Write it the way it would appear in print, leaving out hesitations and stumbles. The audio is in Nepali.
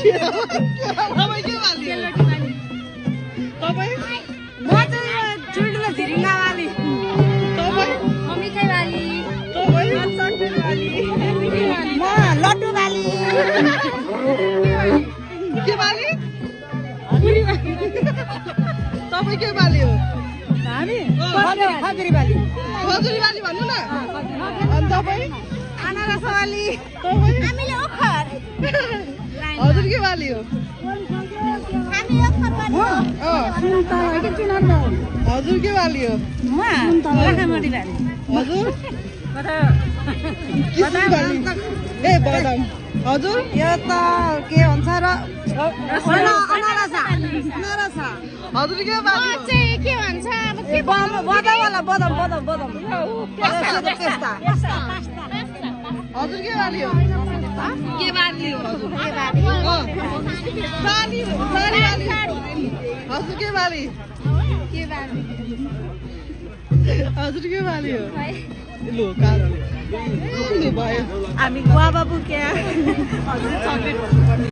तपाईँ के वाली हो? तपाईँ? म चाहिँ चुडुलो झिरिङ्गा वाली। तपाईँ? म मिठाई वाली। तपाईँ? म लड्डु वाली। के वाली? तपाईँ के वाली हो? हामी खजुरी वाली। खजुरी वाली भन्नु न। अनि तपाईँ? अनारस वाली। तपाईँ? हामीले ओखर। हजुर के वाली हो? हामी ओखर वाली हो। हजुर के वाली हो? म लाखामडी वाली। हजुर? किसिम वाली? ए बदाम। हजुर? यो त के भन्छ र अनारस। हजुर के वाली हो? के भन्छ बदामवाला बदाम। पेस्ता। हजुर के वाली हो? के वाली हो? साडी वाली। हजुर के वाली? हजुर के वाली हो? लु कालो भयो। हामी गुवा बाबु क्या हजुर चक्लेट